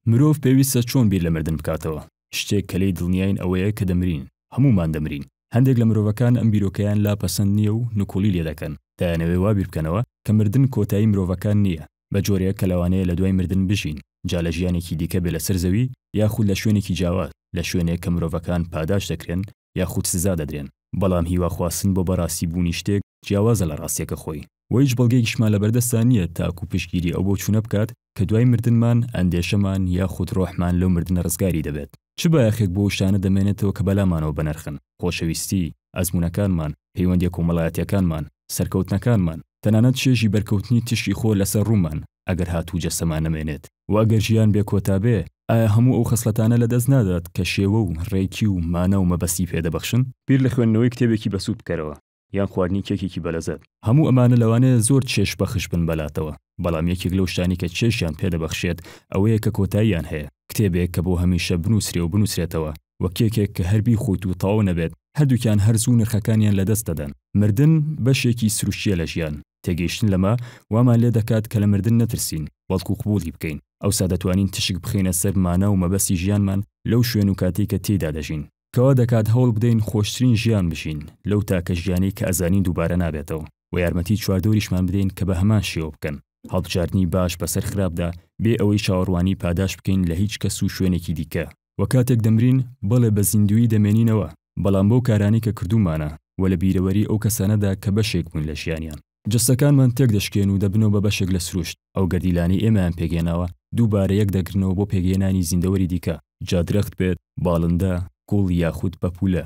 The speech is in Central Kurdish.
مرۆڤ پێویستە چۆن بیر لە مردن بکاتەوە؟ شتێک کە لێی دڵنیاین ئەوەیە کە دەمرین، هەموومان دەمرین. هەندێک لە مرۆڤەکان ئەم بیرۆکەیان لا پەسەند نییە و نکوڵی لێ دەکەن، دەیانەوێ وا بیر بکەنەوە کە مردن کۆتایی مرۆڤەکان نییە، بە جۆرێک کە لەوانەیە لە دوای مردن بژین، جا لە ژیانێکی دیکە بێ لەسەر زەوی یاخود لە شوێنێکی جیاواز، لە شوێنێک کە مرۆڤەکان پاداشت دەکرێن یاخود سزا دەدرێن. بەڵام هیواخواستن بۆ بەڕاستی بوونی شتێک جیاوازە لە ڕاستیەکە خۆی. وە هیچ بەڵگەیەکیشمان لەبەردەستا نییە تاکو پشتگیری ئەو بۆچوونە بکات کە دوای مردنمان ئەندێشەمان یاخود ڕۆحمان لەو مردنە ڕزگاری دەبێت. چ بایەخێک بۆ ئەو شتانە دەمێنێتەوە کە بەلامانەوە بەنرخن، خۆشەویستی، ئەزموونەکانمان، پەیوەندیە کۆمەڵایەتیەکانمان، سەرکەوتنەکانمان، تەنانەت چێژی بەرکەوتنی تیشکی خۆر لەسەر ڕوومان ئەگەر هاتوو جەستەمان نەمێنێت. وە ئەگەر ژیان بێ کۆتا بێ، ئایا هەموو ئەو خەسڵەتانە لەدەست نادات کە شێوە و ڕێکی و مانا و مەبەستی پێ دەبەخشن؟ بیر لە خوێندنەوەی کتێبێکی بەسوود بکەرەوە. یان خواردنی کێکێکی بەلەزەت. هەموو ئەمانە لەوانەیە زۆر چێژبەخش بن بەلاتەوە، بەڵام یەکێک لەو شتانەی کە چێژیان پێدەبەخشێت ئەوەیە کە کۆتاییان هەیە. کتێبێک کە بۆ هەمیشە بنووسرێ و بنووسرێتەوە و کێکێک کە هەر بیخۆیت و تەواو نەبێت، هەردووکیان هەر زوو نرخەکانیان لەدەست دەدەن. مردن بەشێکی سروشتییە لە ژیان. تێگەیشتن لەمە وامان لێدەکات کە لە مردن نەترسین، بەڵکو قبوڵی بکەین. ئەوسا دەتوانین تشک بخەینە سەر مانا و مەبەستی ژیانمان لەو شوێن و کاتەی کە تێیدا دەژین. کە وا دەکات هەوڵ بدەین خۆشترین ژیان بژین لەو تاکە ژیانەی کە ئەزانین دووبارە نابێتەوە و یارمەتی چواردەوریشمان بدەین کە بە هەمان شێوە بکەن هەڵبژاردنی باش بەسەر خراپدا بێ ئەوەی چاوەڕوانی پاداشت بکەین لە هیچ کەس و شوێنێکی دیکە. وە کاتێک دەمرین بەڵێ بە زیندوویی دەمێنینەوە بەڵام بەو کارانەی کە کردوومانە و لە بیرەوەری ئەو کەسانەدا کە بەشێک بوون لە ژیانیان. جەستەکانمان تێکدەشکێن و دەبنەوە بە بەشێک لە سروشت، ئەو گەردیلانەی ئێمەیان پێکهێناوە دووبارە یەکدەگرنەوە بۆ پێکهێنانی زیندەوەری دیکە، جا درەخت بێت، باڵندە، گوڵ یاخود پەپوولە.